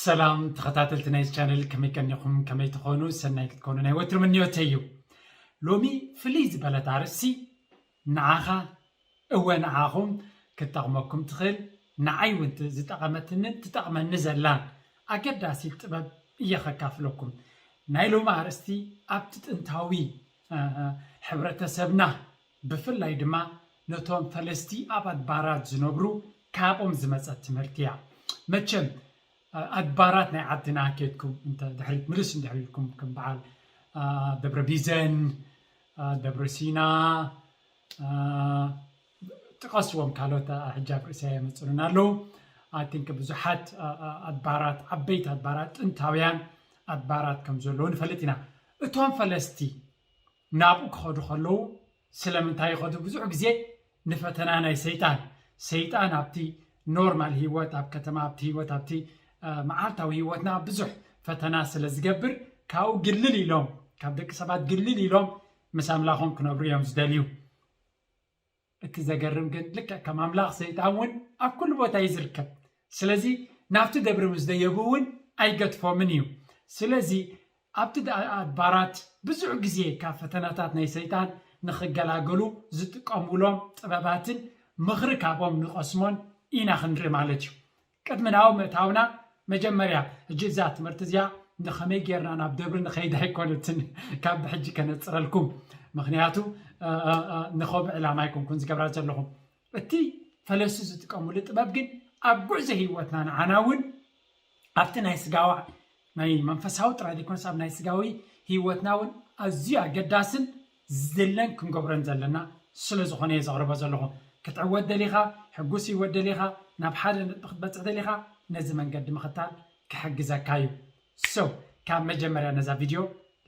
ሰላም ተኸታተልቲ ናይ ቻነል፣ ከመይ ቀኒኹም? ከመይ ትኾኑ? ሰናይ ክትኮኑ ናይ ወትሩ ምንዮተይ እዩ። ሎሚ ፍልይ ዝበለት ኣርእስቲ ንዓኻ፣ እወ ንዓኹም ክትጠቕመኩም ትኽእል፣ ንዓይ እውን ዝጠቐመትንን ትጠቕመኒ ዘላን ኣገዳሲት ጥበብ እየ ከካፍለኩም። ናይ ሎሚ ኣርእስቲ ኣብቲ ጥንታዊ፣ እ፣ እ፣ ሕብረተሰብና ብፍላይ ድማ ነቶም ፈለስቲ ኣብ ኣድባራት ዝነብሩ ካብኦም ዝመጸት ትምህርቲ እያ። መቸም ኣድባራት ናይ ዓድና ኬድኩም እንተ ድሕሪት ምልስ እንድሕር ኢልኩም ከም በዓል ደብረ ቢዘን፣ ደብረ ሲና፣ ጥቀስዎም ካልኦት ሕጂ ኣብ ርእሰይ የመፅኡና ኣለዉ። ኣቲንክ ብዙሓት ኣድባራት፣ ዓበይቲ ኣድባራት፣ ጥንታውያን ኣድባራት ከም ዘለዉ ንፈልጥ ኢና። እቶም ፈለስቲ ናብኡ ክኸዱ ከለዉ ስለምንታይ ይኸዱ? ብዙሕ ግዜ ንፈተና ናይ ሰይጣን፣ ሰይጣን ኣብቲ ኖርማል ህይወት፣ ኣብ ከተማ፣ ኣብቲ ህይወት፣ ኣብቲ መዓልታዊ ህይወትና ብዙሕ ፈተና ስለ ዝገብር ካብኡ ግልል ኢሎም፣ ካብ ደቂ ሰባት ግልል ኢሎም ምስ ኣምላኾም ክነብሩ እዮም ዝደልዩ። እቲ ዘገርም ግን ልክዕ ከም ኣምላኽ ሰይጣን እውን ኣብ ኩሉ ቦታ እዩ ዝርከብ። ስለዚ ናብቲ ደብሪ ምስ ደየቡ እውን ኣይገድፎምን እዩ። ስለዚ ኣብቲ ኣድባራት ብዙሕ ግዜ ካብ ፈተናታት ናይ ሰይጣን ንኽገላገሉ ዝጥቀሙሎም ጥበባትን ምኽሪ ካብኦም ንቐስሞን ኢና ክንርኢ ማለት እዩ። ቅድሚ ናብኡ ምእታውና መጀመርያ ሕጂ እዛ ትምህርቲ እዚኣ ንኸመይ ጌርና ናብ ደብሪ ንኸይድ ኣይኮነትን ካብ ብሕጂ ከነፅረልኩም። ምኽንያቱ ንኸምኡ ዕላማ ኣይኮንኩን ዝገብራ ዘለኹ። እቲ ፈለስቲ ዝጥቀምሉ ጥበብ ግን ኣብ ጉዕዞ ህይወትና ንዓና እውን ኣብቲ ናይ ስጋዋ ናይ መንፈሳዊ ጥራይ ዘይኮነስ ኣብ ናይ ስጋዊ ህይወትና እውን ኣዝዩ ኣገዳስን ዝድለን ክንገብሮን ዘለና ስለ ዝኾነ እየ ዘቕርቦ ዘለኹ። ክትዕወት ደሊኻ፣ ሕጉስ ህይወት ደሊኻ፣ ናብ ሓደ ነጥቢ ክትበፅሕ ደሊኻ፣ ነዚ መንገዲ ምኽታል ክሕግዘካ እዩ። So ካብ መጀመርያ ነዛ ቪድዮ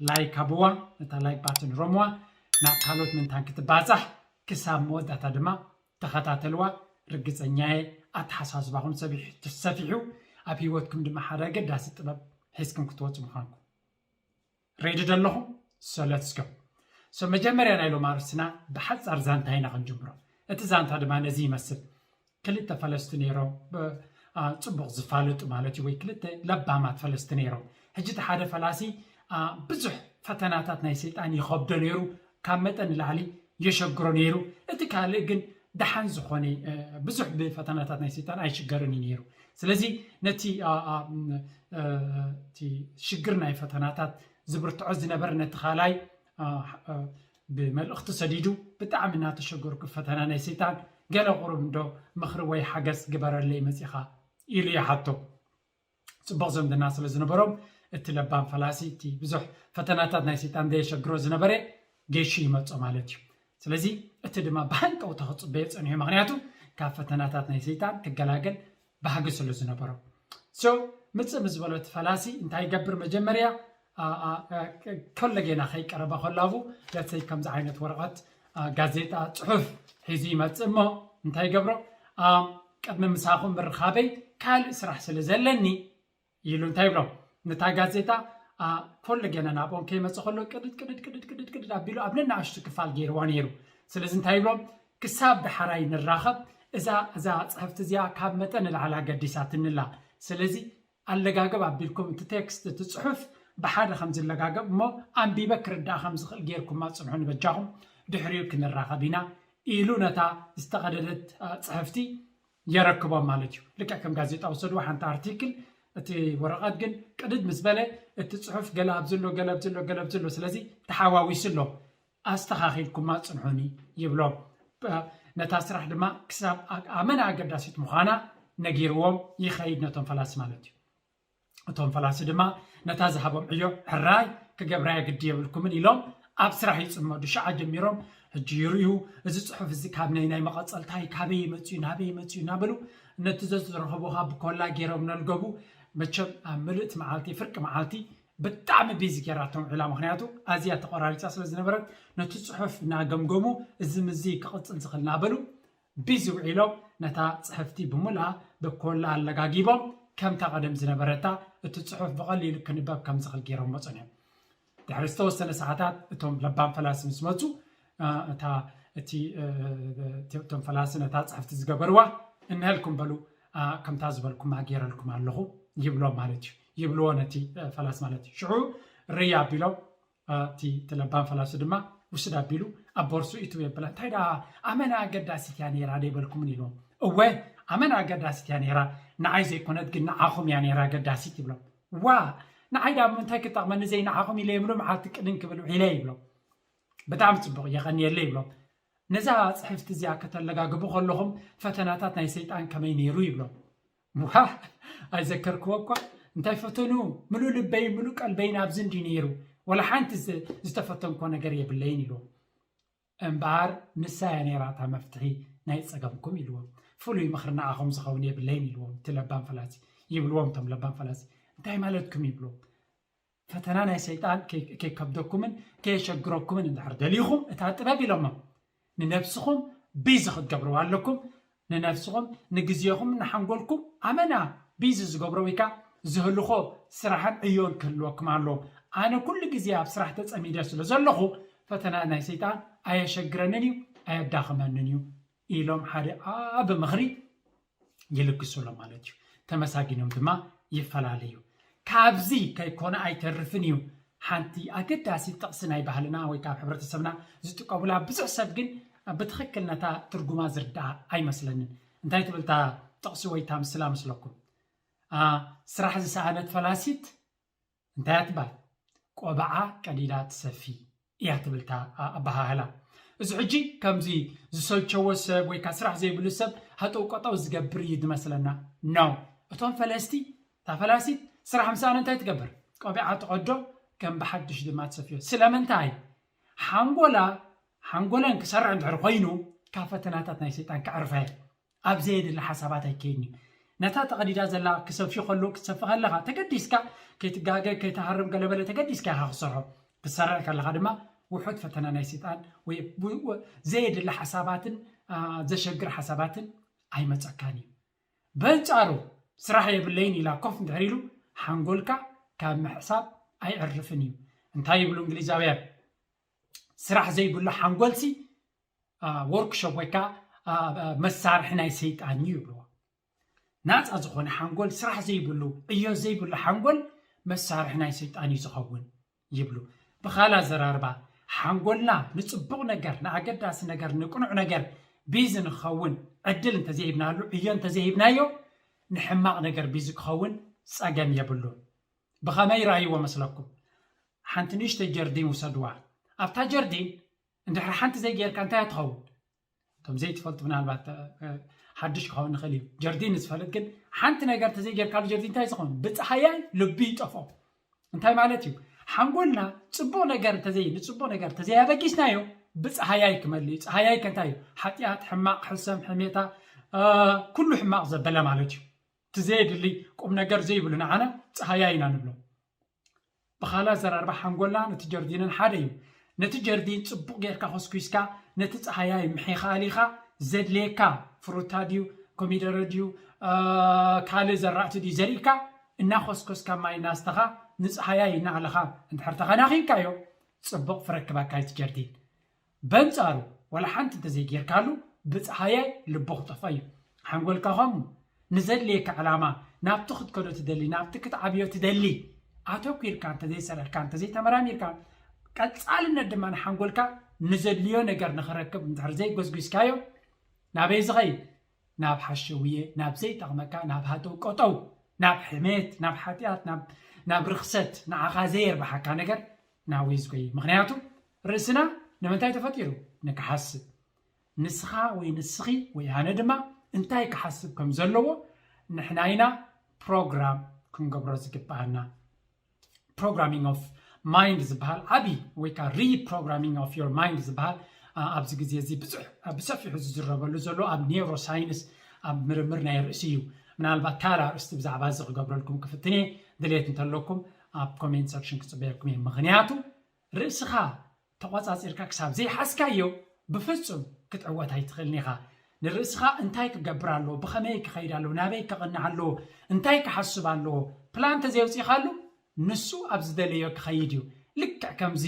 ላይክ ሃብዋ፣ ነታ ላይክ ባትን ሮምዋ፣ ናብ ካልኦት ምንታን ክትባፃሕ፣ ክሳብ መወዳእታ ድማ ተኸታተልዋ። ርግፀኛየ ኣተሓሳስባኹም ሰፊሑ ኣብ ህይወትኩም ድማ ሓደ ኣገዳሲ ጥበብ ሒዝኩም ክትወፁ ምዃንኩም። ሬዲ ደለኹም? So let's go። So መጀመርያ ናይ ሎም ኣርስትና ብሓፃር ዛንታ ኢና ክንጅምሮ። እቲ ዛንታ ድማ ነዚ ይመስል። ክልተ ፈለስቲ ነይሮም፣ ጽቡቕ ዝፋለጡ ማለት እዩ፣ ወይ ክልተ ለባማት ፈለስቲ ነይሮም። ሕጂ እቲ ሓደ ፈላሲ ብዙሕ ፈተናታት ናይ ሰይጣን ይኸብዶ ነይሩ፣ ካብ መጠን ንላዕሊ የሸግሮ ነይሩ። እቲ ካልእ ግን ደሓን ዝኾነ፣ ብዙሕ ብፈተናታት ናይ ሰይጣን ኣይሽገርን እዩ ነይሩ። ስለዚ ነቲ ሽግር ናይ ፈተናታት ዝብርትዖ ዝነበረ ነቲ ካልኣይ ብመልእኽቲ ሰዲዱ፣ ብጣዕሚ እናተሸገርኩ ፈተና ናይ ሰይጣን፣ ገለ ቁሩብ እንዶ ምኽሪ ወይ ሓገዝ ግበረለይ መፂኻ ኢሉ ይሓቶ። ፅቡቕ ዝምድና ስለ ዝነበሮም እቲ ለባም ፈላሲ እቲ ብዙሕ ፈተናታት ናይ ሰይጣን ዘየሸግሮ ዝነበረ ጌሹ ይመጾ ማለት እዩ። ስለዚ እቲ ድማ ብሃንቀውታ ክፅበዮ ፀኒሑ፣ ምኽንያቱ ካብ ፈተናታት ናይ ሰይጣን ክገላገል ባህጊ ስለ ዝነበሮ። So ምፅእ ምስ ዝበሎ እቲ ፈላሲ እንታይ ይገብር? መጀመርያ ኮለጌና ከይቀረበ ከላቡ ለተይ ከምዚ ዓይነት ወረቐት፣ ጋዜጣ፣ ፅሑፍ ሒዙ ይመፅእ እሞ እንታይ ይገብሮ? ቅድሚ ምሳኹም ምርኻበይ ካልእ ስራሕ ስለ ዘለኒ ኢሉ እንታይ ይብሎም? ነታ ጋዜጣ ኮለጌና ናብኦም ከይመፀ ከሎ ቅድድ ቅድድ ቅድድ ቅድድ ቅድድ ኣቢሉ ኣብ ነናእሽቱ ክፋል ገይርዋ ነይሩ። ስለዚ እንታይ ይብሎም? ክሳብ ዳሕራይ ንራኸብ፣ እዛ እዛ ፅሕፍቲ እዚኣ ካብ መጠን ንላዕሊ ኣገዲሳትንላ። ስለዚ ኣለጋገብ ኣቢልኩም እቲ ቴክስት፣ እቲ ፅሑፍ ብሓደ ከም ዝለጋገብ እሞ ኣንቢበ ክርዳእ ከም ዝኽእል ጌርኩማ ፅንሑ ንበጃኹም፣ ድሕሪኡ ክንራኸብ ኢና ኢሉ ነታ ዝተቐደደት ፅሕፍቲ የረክቦም ማለት እዩ። ልክዕ ከም ጋዜጣ ወሰድዎ ሓንቲ ኣርቲክል፣ እቲ ወረቐት ግን ቅድድ ምስ በለ እቲ ፅሑፍ ገለ ኣብዚ ኣሎ፣ ገለ ኣብዚ ኣሎ፣ ገለ ኣብዚ ኣሎ። ስለዚ ተሓዋዊሱ ኣሎ። ኣስተኻኺልኩማ ጽንሑኒ ይብሎም። ነታ ስራሕ ድማ ክሳብ ኣመና ኣገዳሲት ምዃና ነጊርዎም ይኸይድ ነቶም ፈላሲ ማለት እዩ። እቶም ፈላሲ ድማ ነታ ዝሃቦም ዕዮ ሕራይ ክገብራያ ግዲ የብልኩምን ኢሎም ኣብ ስራሕ ይጽመዱ። ሽዓ ጀሚሮም ሕጂ ይርእዩ፣ እዚ ጽሑፍ እዚ ካብ ናይ ናይ መቐጸልታይ ካበይ ይመጽኡ ናበይ ይመጽኡ እናበሉ ነቲ ዘዝረኸቡ ካብ ብኮላ ገይሮም ነልገቡ። መቸም ኣብ ምልእቲ መዓልቲ ፍርቂ መዓልቲ ብጣዕሚ ቢዚ ገይራቶም ውዒላ። ምኽንያቱ ኣዝያ ተቆራሪፃ ስለ ዝነበረት ነቲ ፅሑፍ እናገምገሙ እዚ ምዚ ክቕፅል ዝኽእል እናበሉ ቢዚ ውዒሎም ነታ ፅሕፍቲ ብምልኣ ብኮላ ኣለጋጊቦም ከምታ ቀደም ዝነበረታ እቲ ፅሑፍ ብቐሊሉ ክንበብ ከም ዝኽእል ገይሮሞ ፀኒሖም። ድሕሪ ዝተወሰነ ሰዓታት እቶም ለባም ፈላሲ ምስ መፁ እታ እቲ እቶም ፈላሲ ነታ ፅሕፍቲ ዝገበርዋ እንሀልኩም በሉ፣ ከምታ ዝበልኩማ ገይረልኩም ኣለኹ። ይብሎ ማለት እዩ። ይብልዎ ነቲ ፈላስ ማለት እዩ። ሽዑ ርይ ኣቢሎም እቲ ለባም ፈላሲ ድማ ውስድ ኣቢሉ ኣብ ቦርሱ ይእትው የብላ። እንታይ ደኣ ኣመና ኣገዳሲት እያ ነይራ ደይበልኩምን ኢልዎም። እወ ኣመና ኣገዳሲት እያ ነይራ፣ ንዓይ ዘይኮነት ግን ንዓኹም እያ ነይራ ኣገዳሲት ይብሎም። ዋ ንዓይ ዳ እንታይ ክጠቕመኒ ዘይንዓኹም ኢለ የብሉ መዓልቲ ቅድን ክብል ውዒለ ይብሎም። ብጣዕሚ ፅቡቕ የቐንየለ ይብሎም። ነዛ ፅሕፍቲ እዚኣ ከተለጋግቡ ከለኹም ፈተናታት ናይ ሰይጣን ከመይ ነይሩ ይብሎም። ዋ ኣይዘከርክዎ እኳ እንታይ ፈተኑ ምሉእ ልበይ ምሉእ ቀልበይን ኣብዚ እንዲ ነይሩ ወላ ሓንቲ ዝተፈተንኮ ነገር የብለይን ኢልዎም። እምበኣር ንሳ እያ ነይራ እታ መፍትሒ ናይ ፀገምኩም ኢልዎም። ፍሉይ ምኽሪ ንዓኹም ዝኸውን የብለይን ኢልዎም እቲ ለባም ፈላሲ። ይብልዎም እቶም ለባም ፈላሲ እንታይ ማለትኩም ይብልዎም። ፈተና ናይ ሰይጣን ከይከብደኩምን ከየሸግረኩምን እንድሕር ደሊኹም እታ ጥበብ ኢሎሞም ንነብስኹም ቢዚ ክትገብርዋ ኣለኩም። ንነብስኹም ንግዜኹም ንሓንጎልኩም ኣመና ቢዚ ዝገብሮ ወይካ ዝህልኾ ስራሕን ዕዮን ክህልወኩም ኣለዎ። ኣነ ኩሉ ግዜ ኣብ ስራሕ ተፀሚደ ስለ ዘለኹ ፈተና ናይ ሰይጣን ኣየሸግረንን እዩ ኣየዳኽመንን እዩ ኢሎም ሓደ ዓቢ ምኽሪ ይልግሱሎም ማለት እዩ። ተመሳጊኖም ድማ ይፈላለዩ። ካብዚ ከይኮነ ኣይተርፍን እዩ። ሓንቲ ኣገዳሲት ጥቕሲ ናይ ባህልና ወይ ካብ ሕብረተሰብና ዝጥቀሙላ ብዙሕ ሰብ ግን ብትኽክል ነታ ትርጉማ ዝርድኣ ኣይመስለንን። እንታይ ትብል እታ ጥቕሲ ወይ እታ ምስላ መስለኩም? ስራሕ ዝሰኣነት ፈላሲት እንታይ እያ ትበሃል? ቆብዓ ቀዲዳ ትሰፊ እያ ትብል እታ ኣበሃህላ። እዚ ሕጂ ከምዚ ዝሰልቸዎ ሰብ ወይ ከዓ ስራሕ ዘይብሉ ሰብ ሃጠው ቀጠው ዝገብር እዩ ዝመስለና። ኖ፣ እቶም ፈለስቲ እታ ፈላሲት ስራሕ ምሳኣን እንታይ ትገብር? ቆቢዓ ትቐዶ ከም ብሓድሽ ድማ ትሰፍዮ። ስለምንታይ? ሓንጎላ ሓንጎለን ክሰርሕ እንድሕር ኮይኑ ካብ ፈተናታት ናይ ሰይጣን ከዕርፋ እየ። ኣብ ዘየድሊ ሓሳባት ኣይከይድን እዩ። ነታ ተቐዲዳ ዘላ ክሰፍዮ ከሎ ክትሰፊ ከለኻ ተገዲስካ ከይትጋገ ከይትሃርም ገለበለ ተገዲስካ ኢኻ ክሰርሖ። ክትሰርሕ ከለኻ ድማ ውሑድ ፈተና ናይ ሰይጣን ወይ ዘየድሊ ሓሳባትን ዘሸግር ሓሳባትን ኣይመፀካን እዩ። በንፃሩ ስራሕ የብለይን ኢላ ኮፍ እንድሕር ኢሉ ሓንጎልካ ካብ ምሕሳብ ኣይዕርፍን እዩ። እንታይ ይብሉ እንግሊዛውያን? ስራሕ ዘይብሉ ሓንጎልሲ ወርክሾፕ ወይ ከዓ መሳርሒ ናይ ሰይጣን እዩ ይብልዎ። ናፃ ዝኾነ ሓንጎል ስራሕ ዘይብሉ ዕዮ ዘይብሉ ሓንጎል መሳርሒ ናይ ሰይጣን እዩ ዝኸውን ይብሉ። ብኻላ ዘራርባ ሓንጎልና ንፅቡቕ ነገር ንኣገዳሲ ነገር ንቅኑዕ ነገር ቢዚ ንክኸውን ዕድል እንተዘይሂብናሉ ዕዮ እንተዘይሂብናዮ ንሕማቕ ነገር ቢዚ ክኸውን ፀገም የብሉን። ብኸመይ ይረኣይዎ መስለኩም? ሓንቲ ንእሽተይ ጀርዲን ውሰድዋ። ኣብታ ጀርዲን እንድሕር ሓንቲ ዘይጌርካ እንታይ ትኸውን? እቶም ዘይትፈልጡ ምናልባት ሓድሽ ክኸውን ንኽእል እዩ። ጀርዲን ዝፈልጥ ግን ሓንቲ ነገር ተዘይጌርካሉ ጀርዲን እንታይ ዝኸውን? ብፀሃያይ ልቢ ይጠፍኦ። እንታይ ማለት እዩ? ሓንጎልና ፅቡቕ ነገር እንተዘይ ንፅቡቕ ነገር እንተዘይኣበጊስናዮ ብፀሃያይ ክመልእ እዩ። ፀሃያይ ከ እንታይ እዩ? ሓጢኣት፣ ሕማቕ፣ ሕሰም፣ ሕሜታ፣ ኩሉ ሕማቕ ዘበለ ማለት እዩ። እቲ ዘየድሊ ቁም ነገር ዘይብሉ ንዓና ፀሃያይ ኢና ንብሎ። ብኻላ ዘራርባ ሓንጎልና ነቲ ጀርዲንን ሓደ እዩ። ነቲ ጀርዲን ፅቡቕ ጌርካ ኮስኩስካ ነቲ ፀሃያይ ምሒኻ ኣሊኻ ዘድልየካ ፍሩታ ድዩ ኮሚደረ ድዩ ካልእ ዘራእቲ ድዩ ዘሪእካ እናኾስኮስካ ማይ እናስተኻ ንፀሃያይ እናኣለኻ እንድሕር ተኸናኺንካዮ ፅቡቕ ፍረ ክበካ እዩ እቲ ጀርዲን። በንፃሩ ዋላ ሓንቲ እንተዘይጌርካሉ ብፀሃያይ ልቡ ክጠፍኦ እዩ። ሓንጎልካ ከምኡ ንዘድልየካ ዕላማ ናብቲ ክትከዶ ትደሊ ናብቲ ክትዓብዮ ትደሊ ኣተኲርካ እንተዘይሰሪሕካ እንተዘይተመራሚርካ ቀፃልነት ድማ ንሓንጎልካ ንዘድልዮ ነገር ንኽረክብ እንድሕር ዘይጎዝጒዝካዮ ናበይ ዝኸይድ ናብ ሓሸውየ ናብ ዘይጠቕመካ ናብ ሃጠው ቀጠው ናብ ሕሜት ናብ ሓጢኣት ናብ ርኽሰት ንዓኻ ዘየርብሓካ ነገር ናብይ ዝጎይ ምክንያቱ ርእስና ንምንታይ ተፈጢሩ ንክሓስብ ንስኻ ወይ ንስኺ ወይ ኣነ ድማ እንታይ ክሓስብ ከም ዘለዎ ንሕና ኢና ፕሮግራም ክንገብሮ ዝግብኣና። Programming of mind ዝበሃል ዓብዪ ወይ ከዓ reprogramming of your mind ዝበሃል ኣብዚ ግዜ እዚ ብዙሕ ብሰፊሑ ዝዝረበሉ ዘሎ ኣብ ኔውሮሳይንስ ኣብ ምርምር ናይ ርእሲ እዩ። ምናልባት ካልእ ኣርእስቲ ብዛዕባ እዚ ክገብረልኩም ክፍትን እየ። ድሌት እንተለኩም ኣብ ኮሜንት ሰክሽን ክፅበየኩም እየ። ምክንያቱ ርእስኻ ተቆፃፂርካ ክሳብ ዘይሓዝካዮ ብፍፁም ክትዕወት ኣይትኽእልን ኢኻ። ንርእስኻ እንታይ ክገብር ኣለዎ፣ ብኸመይ ክኸይድ ኣለዎ፣ ናበይ ከቕንዕ ኣለዎ፣ እንታይ ክሓስብ ኣለዎ ፕላን እንተዘየውፂእኻሉ ንሱ ኣብ ዝደለዮ ክኸይድ እዩ። ልክዕ ከምዚ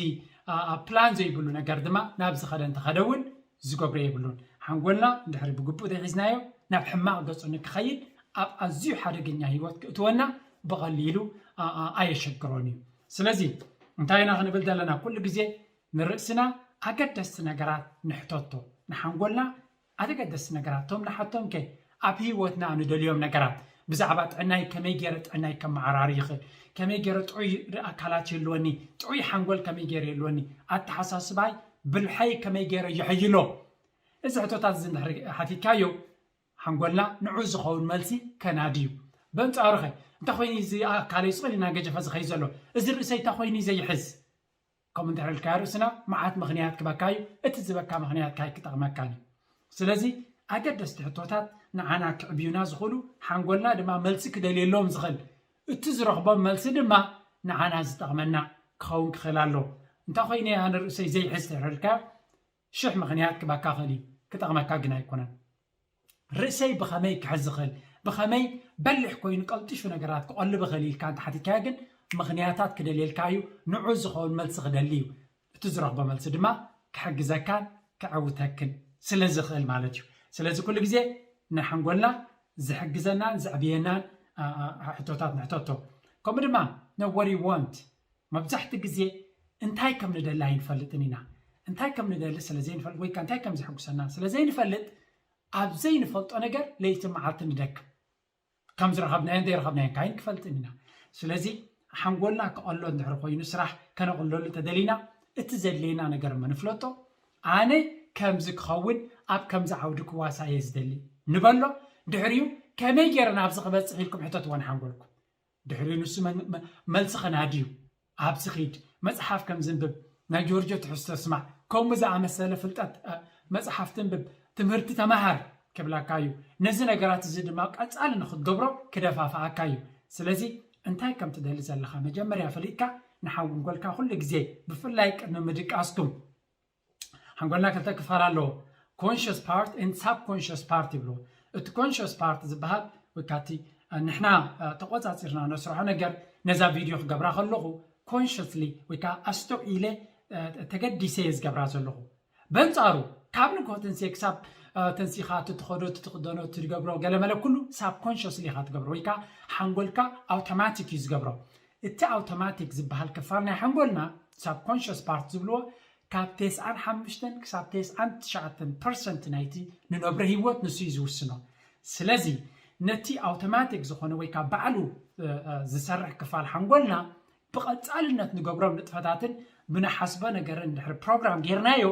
ፕላን ዘይብሉ ነገር ድማ ናብ ዝኸደ እንተኸደ እውን ዝገብሮ የብሉን። ሓንጎልና እንድሕሪ ብግቡእ ዘይሒዝናዮ ናብ ሕማቕ ገፁ ንክኸይድ ኣብ ኣዝዩ ሓደገኛ ህይወት ክእትወና ብቐሊሉ ኣየሸግሮን እዩ። ስለዚ እንታይ ኢና ክንብል ዘለና? ኩሉ ግዜ ንርእስና ኣገደስቲ ነገራት ንሕተቶ፣ ንሓንጎልና ኣገደስቲ ነገራት፣ እቶም ንሓቶም ከ ኣብ ህይወትና ንደልዮም ነገራት፣ ብዛዕባ ጥዕናይ፣ ከመይ ገይረ ጥዕናይ ከመዓራሪ ይኽእል፣ ከመይ ገይረ ጥዑይ ኣካላት ይህልወኒ፣ ጥዑይ ሓንጎል ከመይ ገይረ ይህልወኒ፣ ኣተሓሳስባይ ብልሐይ ከመይ ገይረ ይሐይሎ። እዚ ሕቶታት እዚ እንድሕር ሓቲትካዮ፣ ሓንጎልና ንዑ ዝኸውን መልሲ ከናዲ እዩ። በንጻሩ ኸ እንታይ ኮይኑ እዚ ኣካለይ ስቕ ኢልና ገጀፈ ዝኸይ ዘሎ፣ እዚ ርእሰይ እንታይ ኮይኑ እዩ ዘይሕዝ? ከምኡ እንድሕር ኢልካዮ ርእስና መዓት ምኽንያት ክበካ እዩ። እቲ ዝበካ ምኽንያት ካይ ክጠቕመካን እዩ። ስለዚ ኣገደስቲ ሕቶታት ንዓና ክዕብዩና ዝኽእሉ፣ ሓንጎልና ድማ መልሲ ክደልየሎም ዝኽእል፣ እቲ ዝረኽቦም መልሲ ድማ ንዓና ዝጠቕመና ክኸውን ክኽእል ኣለዎ። እንታይ ኮይኑ ኣነ ርእሰይ ዘይሕዝ ተረድካ ሽሕ ምኽንያት ክበካ ክእል እዩ፣ ክጠቕመካ ግን ኣይኮነን። ርእሰይ ብኸመይ ክሕዝ ዝኽእል፣ ብኸመይ በሊሕ ኮይኑ ቀልጢፉ ነገራት ክቐልብ ይኽእል ኢልካ እንተሓቲትካዮ ግን ምኽንያታት ክደልየልካ እዩ። ንዑ ዝኸውን መልሲ ክደሊ እዩ። እቲ ዝረኽቦ መልሲ ድማ ክሕግዘካን ክዕውተክን ስለ ዝኽእል ማለት እዩ። ስለዚ ኩሉ ግዜ ንሓንጎልና ዝሕግዘናን ዘዕብየናን ሕቶታት ንሕተቶ። ከምኡ ድማ no what you want፣ መብዛሕትኡ ግዜ እንታይ ከም ንደሊ ኣይንፈልጥን ኢና። እንታይ ከም ንደሊ ስለ ዘይንፈልጥ ወይ እንታይ ከም ዝሕጉሰና ስለ ዘይንፈልጥ፣ ኣብ ዘይንፈልጦ ነገር ለይቲ መዓልቲ ንደክም። ከም ዝረኸብናዮን ዘይረኸብናዮን ካይንፈልጥን ኢና። ስለዚ ሓንጎልና ክቐሎ እንድሕር ኮይኑ ስራሕ ከነቕለሉ እንተደሊና፣ እቲ ዘድልየና ነገር እሞ ንፍለጦ። ኣነ ከምዚ ክኸውን ኣብ ከምዚ ዓውዲ ክዋሳ እየ ዝደሊ ንበሎ። ድሕሪኡ ከመይ ገይረ ናብዚ ክበፅሕ ኢልኩም ሕተትዎ ንሓንጎልኩም። ድሕሪኡ ንሱ መን- መ- መልሲ ከናድዩ ኣብዚ ኺድ መፅሓፍ ከም ዝንብብ ናይ ጆርጆ ትሕዝቶ ስማዕ፣ ከምኡ ዝኣመሰለ ፍልጠት እ፣ መፅሓፍ ትንብብ፣ ትምህርቲ ተመሃር ክብለካ እዩ። ነዚ ነገራት እዚ ድማ ቀፃሊ ንክትገብሮ ክደፋፍኣካ እዩ። ስለዚ እንታይ ከም ትደሊ ዘለኻ መጀመርያ ፈሊጥካ ንሓንጎልካ ኩሉ ግዜ ብፍላይ ቅድሚ ምድቃስኩም ሓንጎልና ክልተ ክፋል ኣለዎ። Conscious part and subconscious part ይብልዎ። እቲ conscious part ዝበሃል ወይ ከዓ እቲ ንሕና ተቆፃፂርና ነስርሖ ነገር ነዛ ቪድዮ ክገብራ ከለኹ consciously ወይ ከዓ ኣስተውዒለ ተገዲሰ እየ ዝገብራ ዘለኹ። በንፃሩ ካብ ንግሆ ተንስየ ክሳብ ተንሲኻ እቲ ትኸዶ እቲ ትኽደኖ እቲ ትገብሮ ገለመለ ኩሉ subconsciously ኢኻ ትገብሮ ወይ ከዓ ሓንጎልካ ኣውቶማቲክ እዩ ዝገብሮ። እቲ ኣውቶማቲክ ዝበሃል ክፋል ናይ ሓንጎልና subconscious part ዝብልዎ ካብ ተስዓን ሓሙሽተን ክሳብ ተስዓን ትሽዓተን ፐርሰንት ናይቲ ንነብሮ ህይወት ንሱ እዩ ዝውስኖ። ስለዚ ነቲ ኣውቶማቲክ ዝኾነ ወይ ካብ ባዕሉ ዝሰርሕ ክፋል ሓንጎልና ብቐፃልነት ንገብሮም ንጥፈታትን ብንሓስቦ ነገርን ድሕሪ ፕሮግራም ጌርናዮ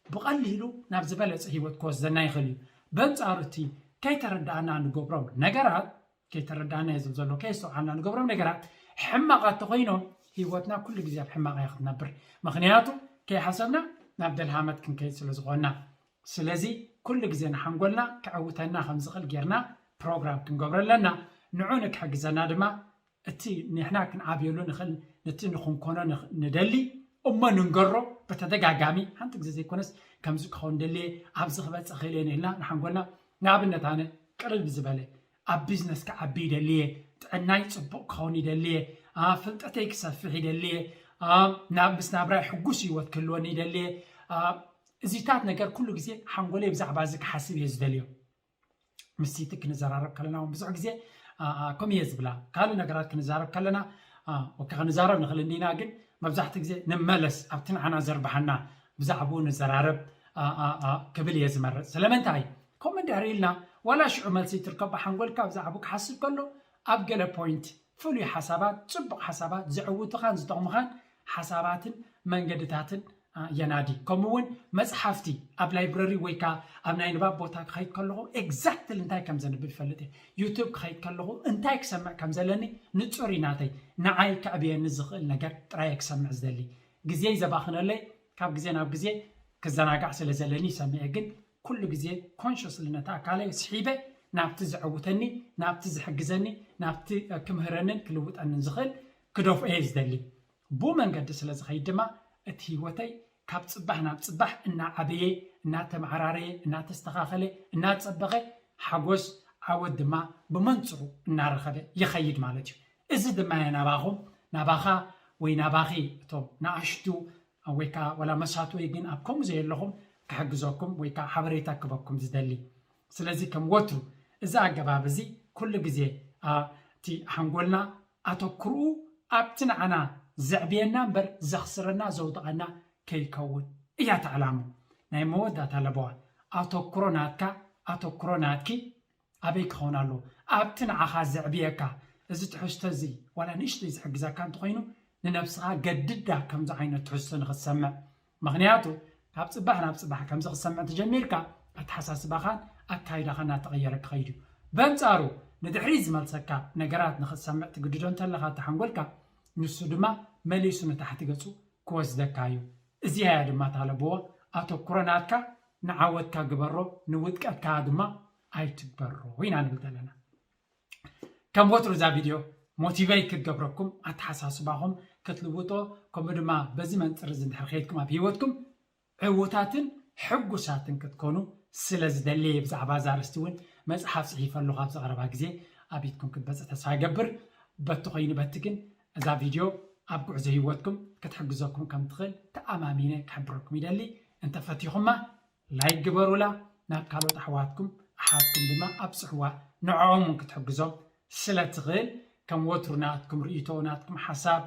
ብቐሊሉ ናብ ዝበለፀ ህይወት ክወስደና ይኽእል እዩ። በንፃሩ እቲ ከይተረዳእና ንገብሮም ነገራት ከይተረዳእና እየ ዝብል ዘሎ ከየስተውዓልና ንገብሮም ነገራት ሕማቓት ተኮይኖም ህይወትና ኩሉ ግዜ ኣብ ሕማቕ እያ ክትነብር። ምክንያቱ ከይሓሰብና ናብ ደልሃመት ክንከይድ ስለ ዝኾንና። ስለዚ ኩሉ ግዜ ንሓንጎልና ክዕውተና ከም ዝኽእል ጌርና ፕሮግራም ክንገብሮ ኣለና። ንዑ ንክሕግዘና ድማ እቲ ንሕና ክንዓብየሉ ንኽእል ነቲ ንኽንኮኖ ንደሊ እሞ ንንገሮ ብተደጋጋሚ ሓንቲ ግዜ ዘይኮነስ ከምዚ ክኸውን ደልየ ኣብዚ ክበፅእ ክእል እየ ንኢልና ንሓንጎልና ንኣብነት ኣነ ቅልል ብዝበለ ኣብ ቢዝነስ ክዓቢ ይደሊ እየ፣ ጥዕናይ ፅቡቕ ክኸውን ይደሊ እየ፣ ፍልጠተይ ክሰፍሕ ይደሊ እየ፣ ናብ ምስ ናብራይ ሕጉስ ህይወት ክህልወኒ ይደሊ እየ። እዚታት ነገር ኩሉ ግዜ ሓንጎለይ ብዛዕባ እዚ ክሓስብ እየ ዝደልዮ። ምስቲ ክንዘራረብ ከለና እውን ብዙሕ ግዜ ከምኡ እየ ዝብላ። ካልእ ነገራት ክንዛረብ ከለና ክንዛረብ ንኽእል እንዲና፣ ግን መብዛሕትኡ ግዜ ንመለስ ኣብቲ ንዓና ዘርብሓና ብዛዕባኡ ንዘራረብ ክብል እየ ዝመርፅ። ስለምንታይ ከምኡ እንድሕር ኢልና ዋላ ሽዑ መልሲ ትርከቦ ሓንጎልካ ብዛዕባኡ ክሓስብ ከሎ ኣብ ገለ ፖይንት ፍሉይ ሓሳባት፣ ፅቡቕ ሓሳባት፣ ዘዕውቱኻን ዝጠቕሙኻን ሓሳባትን መንገድታትን የናዲ። ከምኡ እውን መፅሓፍቲ ኣብ ላይብረሪ ወይ ከዓ ኣብ ናይ ንባብ ቦታ ክኸይድ ከለኹ ኤግዛክትሊ እንታይ ከም ዘንብብ ይፈልጥ እየ። ዩቱብ ክኸይድ ከለኹ እንታይ ክሰምዕ ከም ዘለኒ ንፁር እዩ ናተይ። ንዓይ ከዕብየኒ ዝኽእል ነገር ጥራይ ክሰምዕ ዝደሊ። ግዜይ ዘባኽነለይ ካብ ግዜ ናብ ግዜ ክዘናጋዕ ስለ ዘለኒ ይሰምዕ እየ። ግን ኩሉ ግዜ ኮንሽስሊ ነቲ ኣካለይ ስሒበ ናብቲ ዘዕውተኒ፣ ናብቲ ዝሕግዘኒ፣ ናብቲ ክምህረንን ክልውጠንን ዝኽእል ክደፍኦ እየ ዝደሊ። ብኡ መንገዲ ስለ ዝኸይድ ድማ እቲ ህይወተይ ካብ ፅባሕ ናብ ፅባሕ እናዓበየ፣ እናተመዓራረየ፣ እናተስተኻኸለ፣ እናፀበቐ ሓጎስ ዓወት ድማ ብመንፅሩ እናረኸበ ይኸይድ ማለት እዩ። እዚ ድማ እየ ናባኹም፣ ናባኻ ወይ ናባኺ እቶም ንኣሽቱ ወይ ከዓ ወላ መሳት ወይ ግን ኣብ ከምኡ ዘየለኹም ክሕግዘኩም ወይ ከዓ ሓበሬታ ክበኩም ዝደሊ። ስለዚ ከም ወትሩ እዚ ኣገባብ እዚ ኩሉ ግዜ እቲ ሓንጎልና ኣተኩርኡ ኣብቲ ንዓና ዘዕብየና እምበር ዘኽስረና ዘውድቐና ከይከውን እያ ተዕላሙ። ናይ መወዳእታ ለበዋ ኣተኩሮ ናትካ ኣተኩሮ ናትኪ ኣበይ ክኸውን ኣለዎ? ኣብቲ ንዓኻ ዘዕብየካ እዚ ትሕዝቶ እዚ ዋላ ንእሽተይ ዝሕግዘካ እንተኾይኑ ንነብስኻ ገድዳ ከምዚ ዓይነት ትሕዝቶ ንኽትሰምዕ። ምኽንያቱ ካብ ፅባሕ ናብ ፅባሕ ከምዚ ክትሰምዕ እንተጀሚርካ ኣተሓሳስባኻን ኣካይዳኻን እናተቐየረ ክኸይድ እዩ። በንፃሩ ንድሕሪት ዝመልሰካ ነገራት ንኽትሰምዕ ትግድዶ እንተለኻ እቲ ሓንጎልካ ንሱ ድማ መሊሱ ንታሕቲ ገፁ ክወስደካ እዩ። እዚኣ እያ ድማ እታ ለበዋ ኣተኩሮ ናትካ ንዓወትካ ግበሮ ንውድቀትካ ድማ ኣይትግበሮ ኢና ንብል ዘለና። ከም ወትሩ እዛ ቪድዮ ሞቲቬት ክትገብረኩም ኣተሓሳስባኹም ክትልውጦ ከምኡ ድማ በዚ መንፅር እዚ እንድሕር ከይድኩም ኣብ ህይወትኩም ዕዉታትን ሕጉሳትን ክትኮኑ ስለ ዝደሊ እየ። ብዛዕባ እዛ ኣርእስቲ እውን መፅሓፍ ፅሒፈ ኣለኹ ኣብዚ ቀረባ ግዜ ኣብ ኢድኩም ክትበፅሕ ተስፋ ይገብር። በቲ ኮይኑ በቲ ግን እዛ ቪድዮ ኣብ ጉዕዞ ህይወትኩም ክትሕግዘኩም ከም ትኽእል ተኣማሚነ ክሕብረኩም ይደሊ። እንተፈቲኹማ ላይክ ግበሩላ፣ ናብ ካልኦት ኣሕዋትኩም ኣሓትኩም ድማ ኣብፅሕዋ። ንዕኦም እውን ክትሕግዞም ስለ ትኽእል ከም ወትሩ ናትኩም ርእይቶ ናትኩም ሓሳብ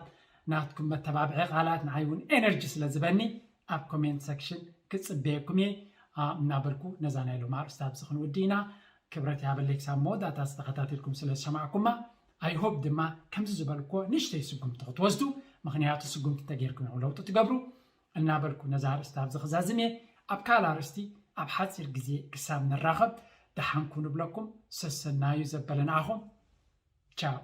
ናትኩም መተባብዒ ቃላት ንዓይ እውን ኤነርጂ ስለ ዝበኒ ኣብ ኮሜንት ሰክሽን ክፅበየኩም እየ። እናበልኩ ነዛ ናይ ሎም ኣርእስቲ ኣብዚ ክንውዲ ኢና። ክብረት ይሃበለይ ክሳብ መወዳእታ ዝተኸታተልኩም ስለ ዝሰማዕኩማ። ኣይሆፕ ድማ ከምዚ ዝበልኩዎ ንእሽተይ ስጉምቲ ክትወስዱ፣ ምኽንያቱ ስጉምቲ እንተጌርኩም ኢኹም ለውጢ ትገብሩ እናበልኩ ነዛ ኣርእስቲ ኣብዚ ክዛዝም እየ። ኣብ ካልእ ኣርእስቲ ኣብ ሓፂር ግዜ ክሳብ ንራኸብ ደሓንኩ ንብለኩም። ሰሰናዩ ዘበለ ንዓኹም። ቻው።